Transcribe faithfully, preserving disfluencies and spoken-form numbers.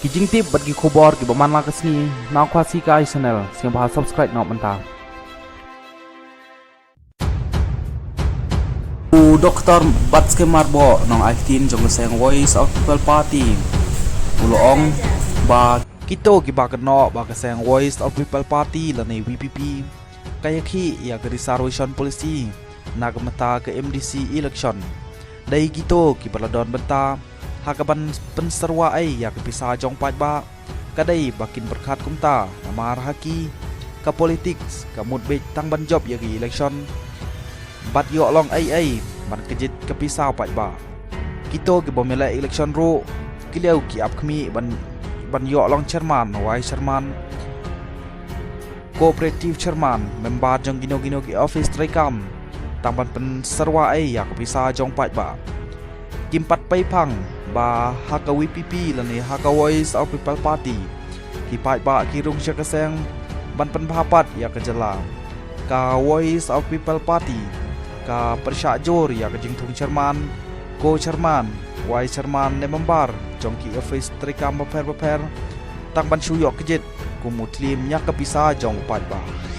Ki jingtip bad ki khubor kiba man la ka sngi na Khasi Kai Channel, sngewbha subscribe noh mynta. U Doktor Batskemar Boh, nongai ktien jong ka seng Voice of People Party, u la ong ba kito kiba kynnoh ba ka seng Voice of People Party lane V P P ka ïakhih ïa ka reservation policy na ka bynta ka M D C election. Dei kito kiba la don bynta ha kaban pynsyrwa ei ïa ka pisa jong paidbah. Ka dei ba kin pyrkhat kumta, namar ha ki, ka politics ka mut beit tang ban jop ïa ka election bad ïoh long ei ei ban kjit ka pisa paidbah. Kito kiba ym leh election ruh, ki liaw ki ap khmih ban, ban ïoh long chairman, vice chairman, cooperative chairman, member jong kino kino ki office treikam, tang ban pynsyrwa ei ïa ka pisa jong paidbah. Kim pat peiphang ba ha ka V P P lane ha ka Voice of People Party, ki paidbah ki rung sha ka seng ban pynbha pat ïa ka jylla. Ka Voice of People Party ka pyrshah jur ïa ka jingthung chairman, co-chairman, vice chairman ne member jong ki office treikam bapher bapher, tang ban shu ïoh kjit kum u thlim ïa ka pisa jong u paidbah.